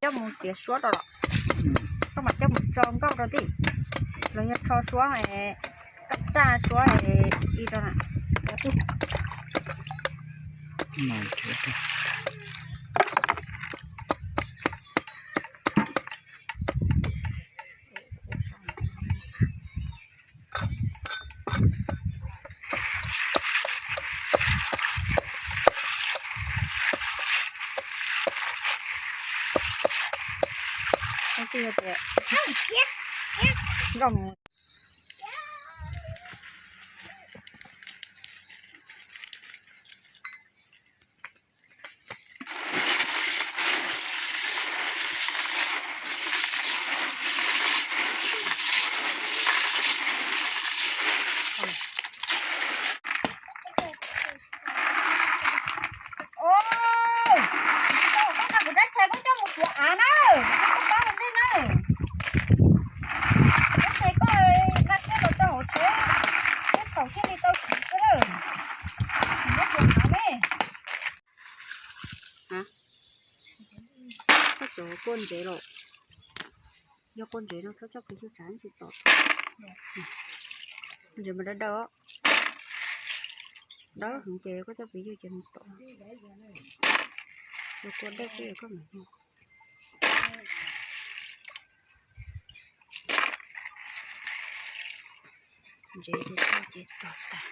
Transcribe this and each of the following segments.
Coj mus tiav suab rau los, koj mam coj mus tso nkauj rau tij, los yog tso suab, koj raj suab ib rau na. Nkauj mus. Koj nqa kuv rab txhais koj coj mus tuav av na, koj pab kuv ntej na. Rab txhais koj nqa kiag los rau hauv tsev, koj thaum thiaj li tau siv xwb na. Kuv muab tuav av ne. Koj cov kua ntsev los, yog kua ntsev no txhob coj pes tsawg tsav tsis tom. Ntsev mas dawb dawb, dawb heev ces koj coj pes tsawg ces nws tom. Cov kua dawb xwb koj mam yog. Ntsev ces tag ces tag tag.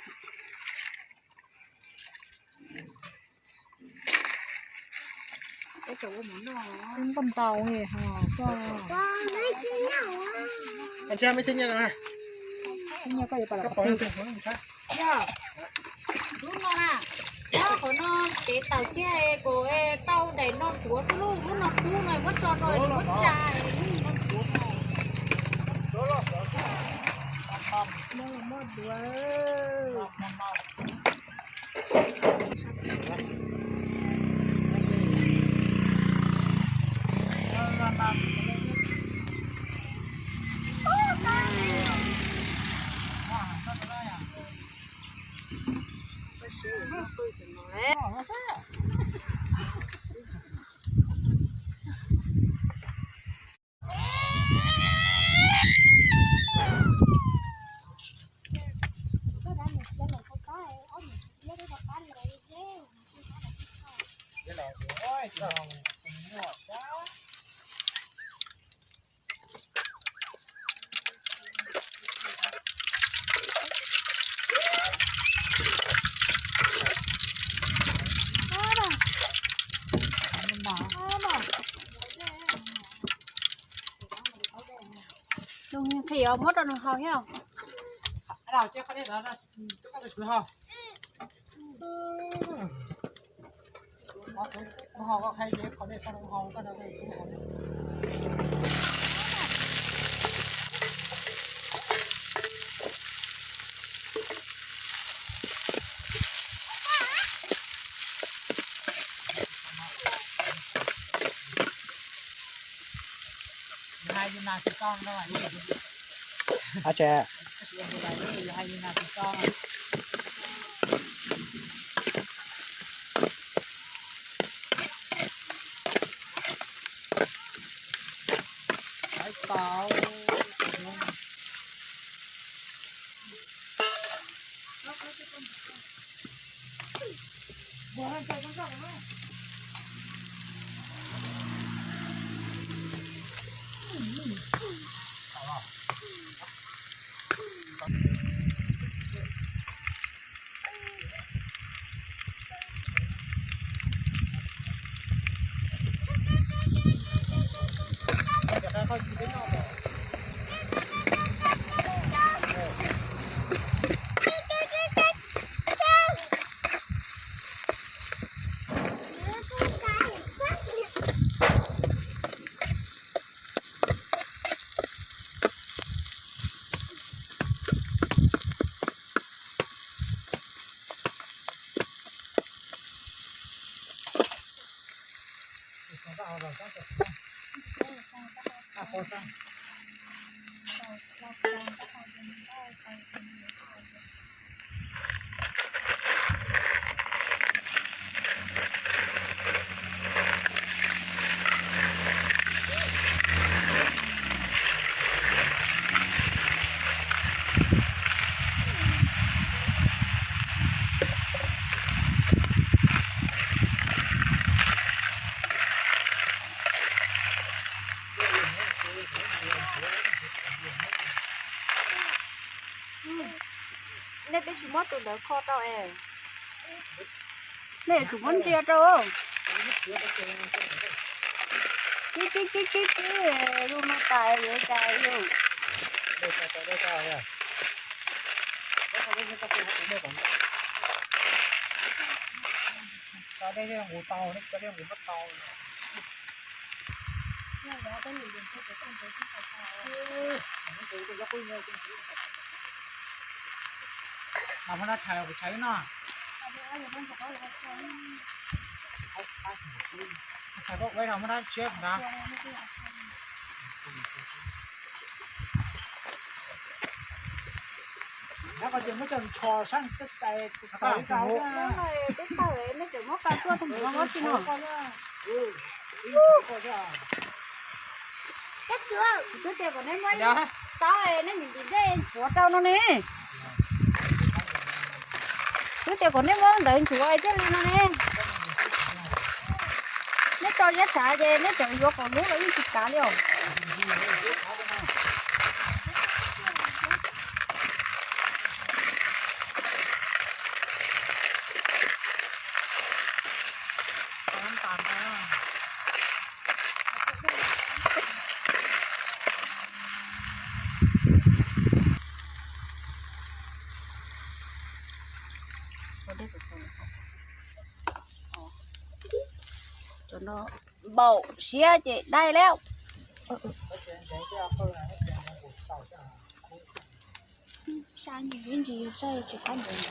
Nkauj ntaus li ho. Lub no na, nyob qhov no kev tawm kiag kuv tau daim no tuav xwb, lub no kub no muab tso rau muab tsa lub no tuav. Nws nqhis os, muab rau nws haus thiab. Nej twb tsis muab tus ntawd kho rau es. Nej yuav tsum muab ntsia rau. Kib kib kib kib kib, lub no tas yuav cas yus. Mas muab dab tshais kuv tshais no. Tshais koj ua no muab dab tshais ntag. Nab koj ces muab coj ncho sab twb tais tau. Twb tau, nej tseem muab pas tuaj tus ntawd muab tsis no. Twb tias kom nej muab tau, nej nim ntim dej ntxuav rau no ne. Twb tias kom nej muab ntawd ntxuav thiaj li no ne. Nej tso ziab tsav ces nej tseem yuav kom lub los yeej tsis kav li os. Cov no npaum siab ces dai lawm. Sab ntsws ib ntsis, sab tsis qab ntsws.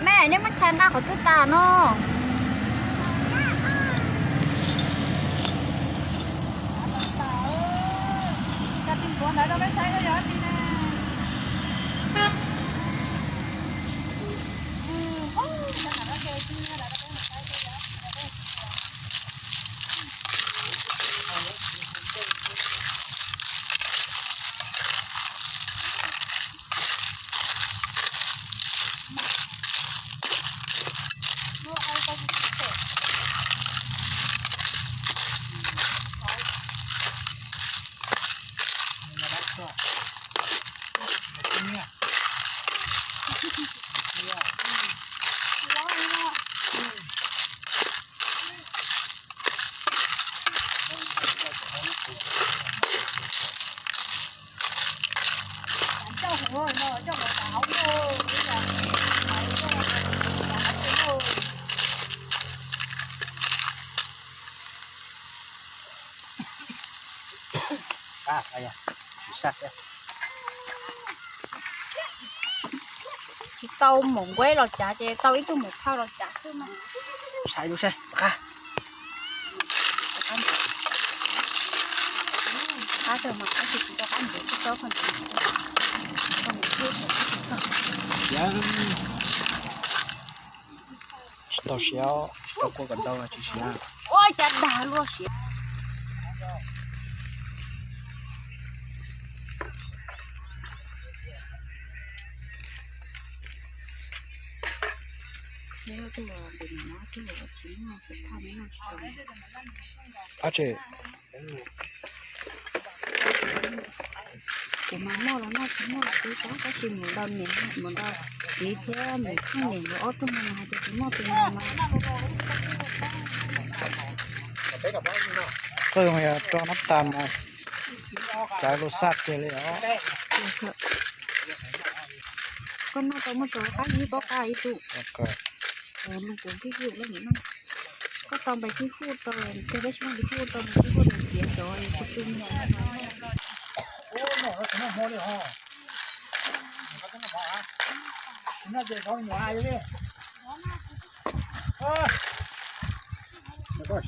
Mej, nej muab tshais nqa qhov twg tas no? Tsis tau mus nquab los cav ces tau ib tug mus phauj los cav xwb mas. Saib lub saib qab. Qab tawg mas qab tsis tau qab ntev tsis tau qab ntev. Tsis tau siav, tsis tau kua kom ntau los tsis siav. Ua cas dag luaj siav. Ab tsi. Kuv mas muaj los noj tsis muaj los kuv tab tab sis mus ntau niam mus ntau txiv thiab mus pheej niam nkawd ob tug no hais tias kuv noj tus no mas. Qwj mas yog rau nab tas mas txawv lus xaj kiag li os. Koj noj tau muaj tau qab ib pob qab ib tug. Lus kuv pib yug leej no. Koj tau npais tib huj rau, tes peb tsis muaj tib huj rau, tib huj rau tiav cov kuv tsis muaj. Tsis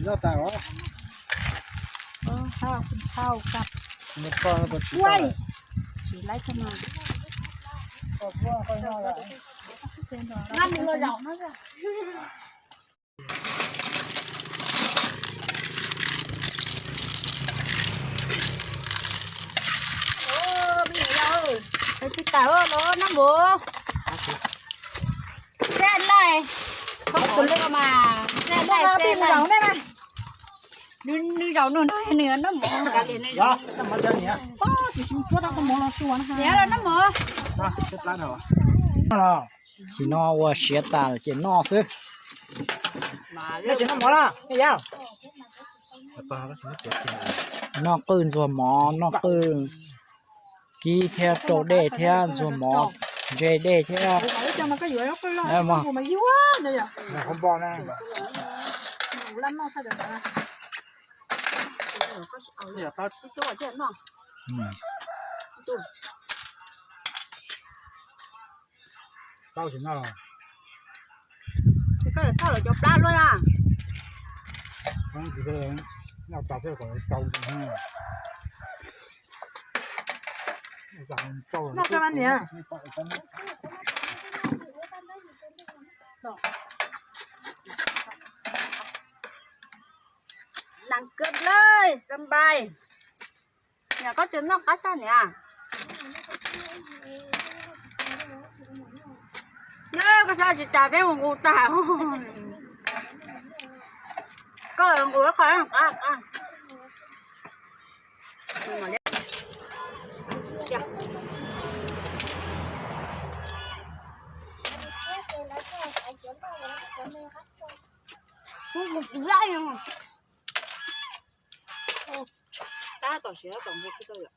noj tas os. Tsis laib tag mas. Tsis tas los nab npum. Xeb laij, txhob kuv lwj mas, xeb laij, xeb laij. Nws zaum nws noj nws nab npum kav liam nws zaum. Niam los nab npum. Tsis no ua siav tas ces noj xwb. Noj qwj ntxuag mov, noj qwj kib thiab rau dej thiab ntxuag mov, ntse dej thiab. Koj yuav txhawj lawv cov plab luaj na. Noj tso mas niam. Nang kawg lawm, sab npai. Niam koj tsis noj qab xaj niam. Koj xav tsis tas peb mus nqus tag. Koj nqus qab qab. Tab tom siav tom nqus tau yom.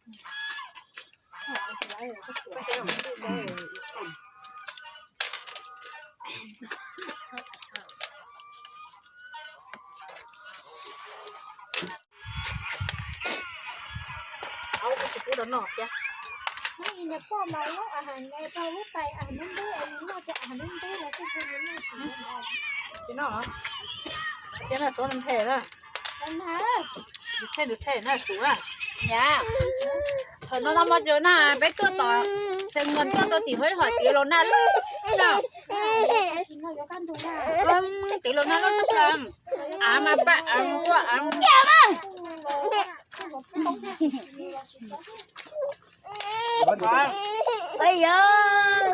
Tsis noj, tsis noj, suav nws them na. Nws them nws them na, tsum na. Thaum no no mo tsis na, peb tuaj tom, seb nws tuaj tau tim hov hom txiv laus naj loj, txiv laus naj loj tag, av mas pab av ua av. Ua yog.